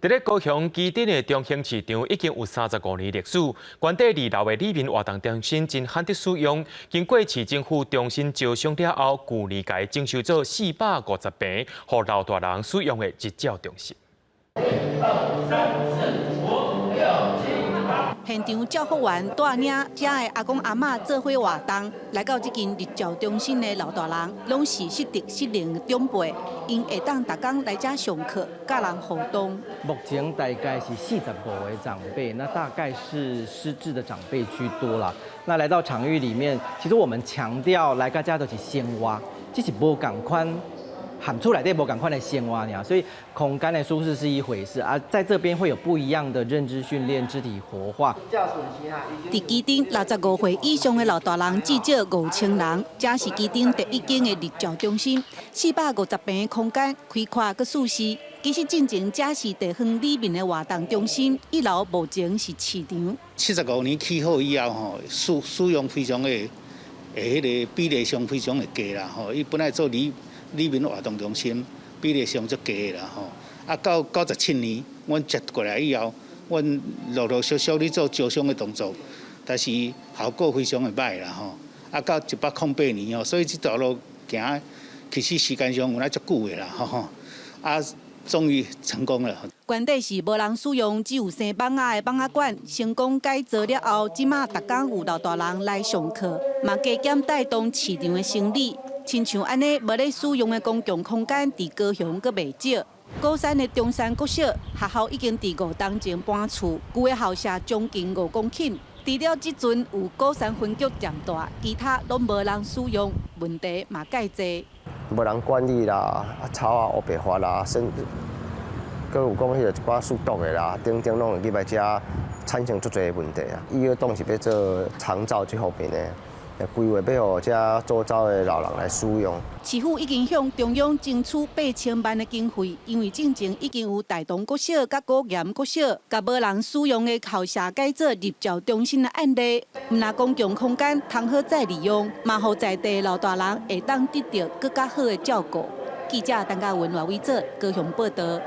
佇咧高雄旗津的中興市場已經有35年歷史，原底二樓的里民活動中心真罕得使用，經過市政府重新招商了後，舊年共整修做450坪，予老大人使用的日照中心。一二三四五六七八。現場照服員帶領遮的阿公阿嬤做伙活動，來到這間日照中心的老大人，攏是失智失能的長輩，𪜶會當逐工來遮上課，佮人互動。目前大概是45個長輩，那大概是失智的長輩居多啦。那來到場域裡面，其實我們強調來到遮都是生活，只是無仝款。喊出來的無仝款的生活爾，所以空間的舒適是一回事啊，在這邊會有不一樣的認知訓練、肢體活化。佇旗津65歲以上的老大人至少5000人，這是旗津第一間的日照中心，450坪空間開闊閣舒適。其實進前這是地方里民的活動中心，一樓目前是市場。75年起好以後吼，使用非常的，彼个比例上非常的低啦吼，伊本來做里民活動中心比例上足低啦吼，啊到97年，阮接過來以後，阮陸陸續續咧做招商的動作，但是效果非常的䆀啦吼，啊到108年哦，所以這條路行，其實時間上有咧足久的啦吼，啊終於成功了。原底是無人使用，只有生蠓仔的蠓仔館，成功改造了後，這馬逐工有老大人來上課，嘛加減帶動市場的生理。親像按呢無咧使用的公共空間，佇高雄閣袂少。鼓山的中山國小學校已經佇5冬前搬厝，舊的校舍將近5公頃。除了這陣有鼓山分局佔蹛，其他攏無人使用，問題嘛蓋濟。無人管理啦，啊草啊烏白發啦，甚至閣有講彼个一寡輸毒的啦，等等攏會入來遮產生足濟問題啊。伊個當是欲做長照這方面的。規劃欲予遮周遭的老人來使用。市府已經向中央爭取8000萬的經費，因為進前已經有大同國小佮古岩國小，共無人使用的校舍改做日照中心的案例，毋但公共空間通好再利用，嘛予在地老大人會當得著閣較好的照顧。記者陳嘉文、賴偉哲高雄報導。